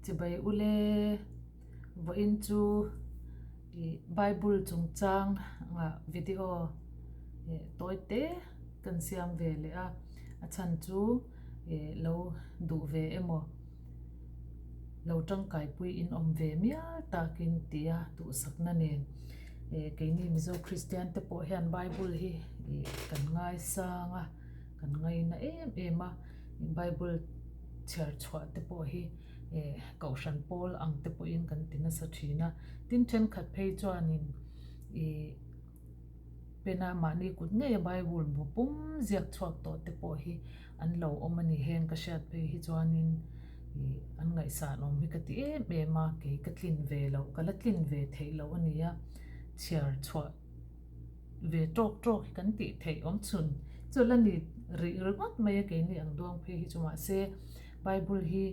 Chibai ule vawiin chu ih bible chungchang ah video eh tawi te kan siam ve leh a a chhan chu eh lo duh ve emaw lo tangkai pui in awm ve mial takin tia duhsakna nen eh keini Mizo Kristian te pawh hian bible hi ih kan ngaisang a kan ngaina em em a bible chhiar chhuah te pawh hi eh kohhran pawl ang te pawhin kan ti nasa thin a tin thenkhat phei chuanin ih pena mahni kut ngeia bible bu pum ziak chhuak tawh te pawh hi an lo awm a ni heng ka hriat phei hi chuanin ih an ngaihsan awm hi ka ti em em a kei ka tlin ve loh ka la tlin ve theih loh a ni a chhiar chhuah ve tawk tawk hi kan tih theih awm chhun chu la ni rih ringawt mai a keini ang duang phei hi chu mahse bible hi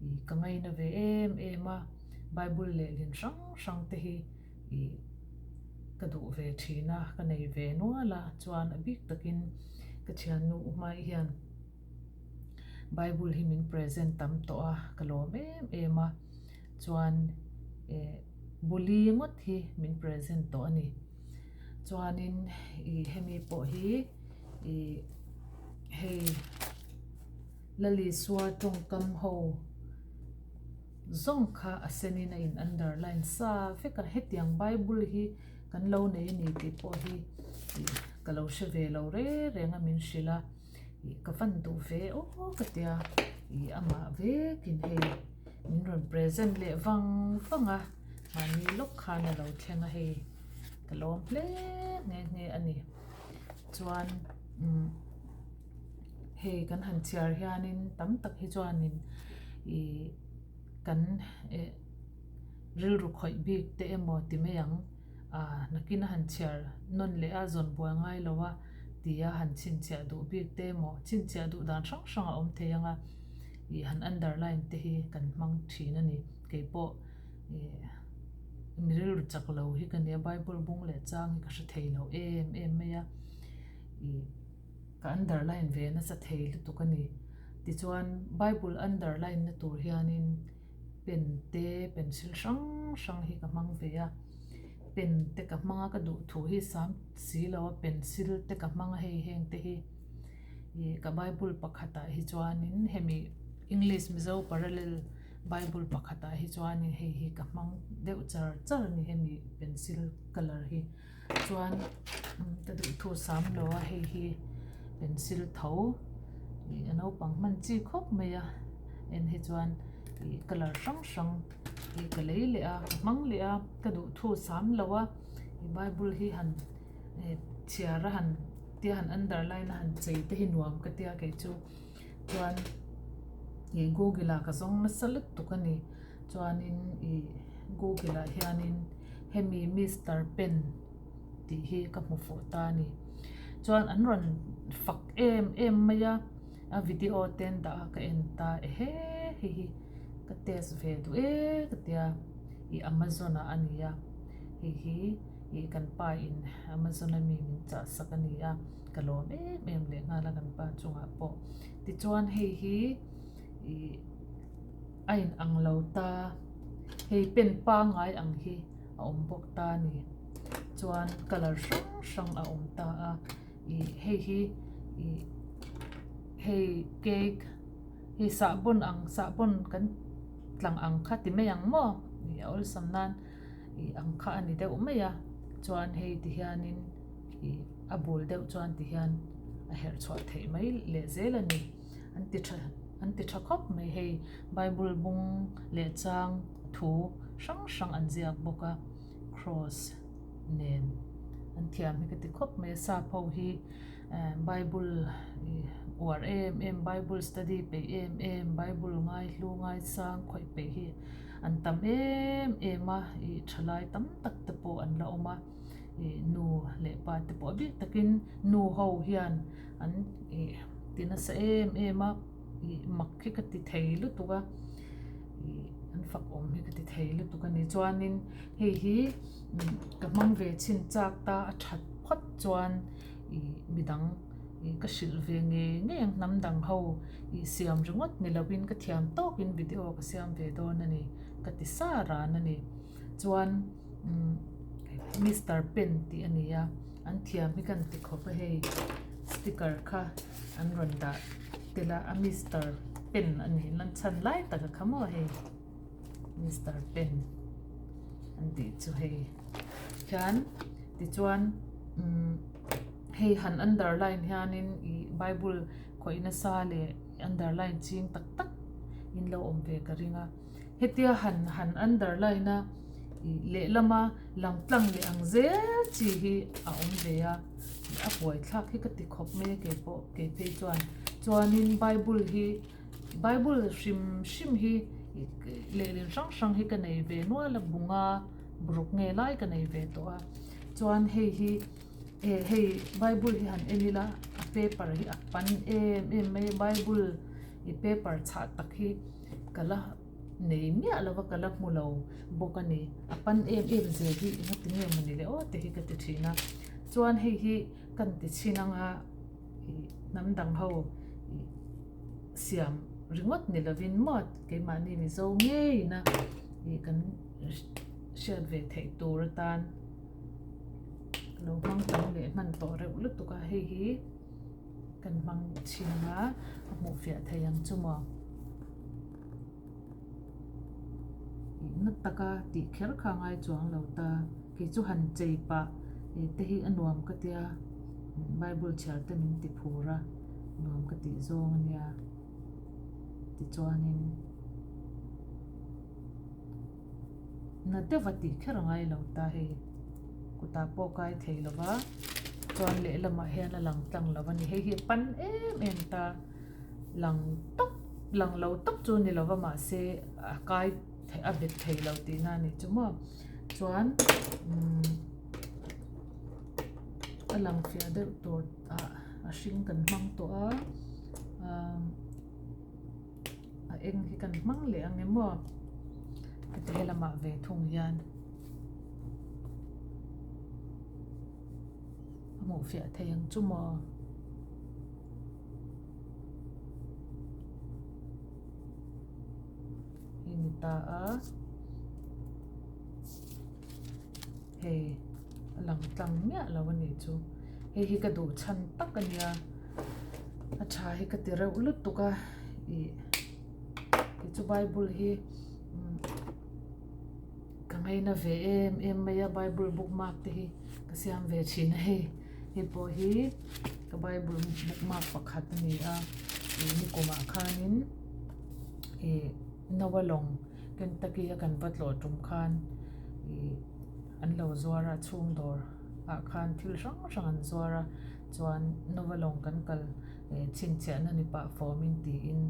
ih ka ngaina ve em em a bible lehlin hrang hrang te hi ih ka duh ve thin a ka nei ve nual a chuan a bik takin ka thiannu u hmai hian bible hi min present tam tawh a ka lawm em em a chuan eh buli ngawt hi min present tawh a ni chuanin ih hemi pawh hi ih hei Lalisua tawngkam ho. Zawng kha a senin a in underline sa vek a, hetiang Bible hi kan lo nei a ni tih pawh hi ih ka lo hre ve lo reng reng a min hrilh a, ih ka van duh ve aw ka tia ih amah vekin hei min rawn present leh vang vang a, mahni lawk khan a lo thleng a hei ka lawm hle nghe nghe a ni chuan umm. Hei kan han chhiar hianin tam tak hi chuanin ih kan eh rilru khawih bik te emaw ti mai ang ah nakin a han chhiar nawn leh a zawn buai ngai lo a tia han chhinchhiah duh bik te emaw chhinchhiah duh dan hrang hrang a awm thei ang a ih han underline te hi kan hmang thin a ni keipawh ih mi rilru chak lo hi ka nia bible bung leh chang hi ka hre thei lo em em mai a ih. Ka underline ve nasa thei lutuk a ni. Tichuan, Bible underline na tur hianin pen te, pencil hrang hrang hi ka hmang ve a. Pen te ka hmang a, ka duh thu hi sam si lo a, pencil te ka hmang a hei heng te hi. Ih ka Bible pakhatah hi chuanin hemi English Mizo parallel Bible pakhatah hi chuanin hei hi ka hmang deuh char char a ni hemi pencil colour hi. Chuan ka duh thu sam lo a hei hi pencil tho ih a naupang hman chi khawp mai a en hi chuan ih colour hrang hrang ih ka lei leh a ka hmang leh a ka duh thu sam lo a ih bible hi han eh chhiar a han tia han underline a han chei te hi nuam ka tia kei chu chuan ih google ah ka zawng nasa lutuk a ni. Chuanin ih google ah hianin hemi Mister Pen tih hi ka hmu fuh ta a ni. Chuan an rawn fak em em mai a, a video te an dah a ka en ta ehe hei hi ka test ve duh e ka tia ih Amazon ah a ni a, hei hi ih kan pa in Amazon a mi min chah sak a ni a, ka lawm em em leh nghal a kan pa chungah pawh. Tichuan hei hi ih. A in ang lo ta, hei pen pangngai ang hi a awm bawk ta a ni. Chuan colour hrang hrang a awm ta a, ih hei hi ih hei cake hei sahbawn ang sahbawn kan tlang ang kha ti mai ang maw ih a awlsam nan ih ang kha a ni deuh mai a, chuan hei ti hianin ih a bul deuh chuan ti hian a herh chhuah theih mai leh zel a ni. An ti tha an ti tha khawp mai hei bible bung leh chang thu hrang hrang an ziak bawk a cross nen an thiam hi ka ti khawp mai a sap ho hi eh bible ih uar em em bible study peih em em bible ngai hlu ngai sang khawih peih hi an tam em em a ih thalai tam tak te pawh an la awm a ih nu leh pa te pawh a bik takin nu ho hian an ih ti nasa em em a ih mak hi ka ti thei lutuk a ih an fak awm hi ka ti thei lutuk a ni chuanin hei hi ka hmang ve chhin chak ta a that phawt chuan ih midang. Ih ka hrilh ve ngei ngei ang hnam dang ho ih siam ringawt ni lovin ka thiam tawkin video ka siam ve dawn a ni ka ti sa ran a ni. Chuan umm Mister Pen tih a ni a, an thiam hi kan ti khawp a hei sticker kha an rawn dah tel a, a Mister Pen a nih nan chhan lai tak a kha maw hei Mister Pen an tih chu hei khian tichuan umm. Hei han underline hianin ih bible khawih nasa leh underline ching tak tak in lo awm ve ka ring a. Hetia han han underline a ih lehlama lang tlang leh ang zel chi hi a awm ve a. A buaithlak hi ka ti khawp mai a kei pawh kei phei chuan. Chuanin bible hi bible hrim hrim hi lehlin hrang hrang hi ka nei ve nual a bunga buruk nge lai ka nei ve tawh a. Chuan hei hi. Eh hei bible hi han en ila a paper hi a pan em em mai a bible ih paper chhah tak hi ka la nei miah lo va ka la hmu lo bawk a ni a pan em em zel hi engati nge mawni le aw te hi ka ti thin a chuan hei hi kan ti chhin anga ih hnam dang ho ih siam ringawt ni lovin maw keimahni mizo ngeina ih kan hriat ve theih tur atan. Lo hmang tam leh hman tawh reuh lutuk a hei hi kan hmang chhin ang a a hmuh fiah thei ang chu maw ih na taka tih kher kha a ngai chuang lo ta kei chu han chei pah ih te hi a nuam ka tia bible chhiar te min ti phur a nuam ka tih zawng a nia tichuanin. Na deuh a tih kher a ngai lo ta hei kutah pawh kai thei lo va chuan lehlamah hian a lang tlang lo a ni hei hi a pan em em ta lang tawp lang lo tawp chu a ni lo va mahse a kai a bet thei lo tihna a ni chu maw chuan umm a lang fiah deuh tur ah a hring kan hmang tawh a umm. A eng hi kan hmang leh ang em aw? Heti helamah ve thung hian a hmuh fiah thei ang chu maw? Hei ni ta a. Hei a lang tlang miah lo a nih chu. Hei hi ka duh chhan tak a nia. A tha hi ka ti reuh lutuk a. Ih kei chu bible hi ka ngaina ve em em mai a bible bookmark te hi ka siam ve thin a hei. Hei pawh hi ka bible bookmark pakhat a ni a. Ih nikumah khanin ih Noah lawng Kentucky a kan va tlawh tum khan ih an lo zuar a chhung dawr ah khan thil hrang hrang an zuar a chuan Nova lawng kan kal eh chhinchhiahna ni pah fawmin tiin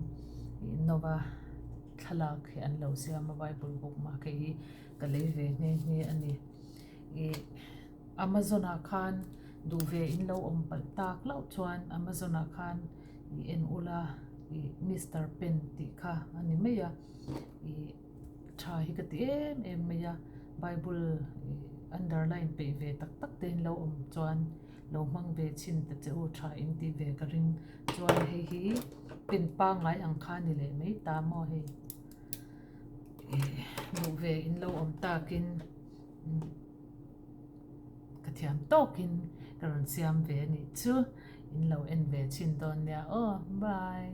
ih Nova thlalak hi an lo siam a Bible book mah kei hi ka lei ve nghe nghe a ni ih Amazon ah khan duh ve in lo awm palh tak loh chuan Amazon ah khan ih en ula ih Mister Pen tih kha a ni mai a ih tha hi ka ti em em mai a Bible ih underline peih ve tak tak te in lo awm chuan lo hmang ve chhin ta che u tha in tih ve ka ring chuan hei hi pen pangngai ang kha a ni leh mai ta maw hei ih duh ve in lo awm takin. Ka thiam tawkin ka rawn siam ve a nih chu. In lo en ve chhin dawn nia aw. Bye.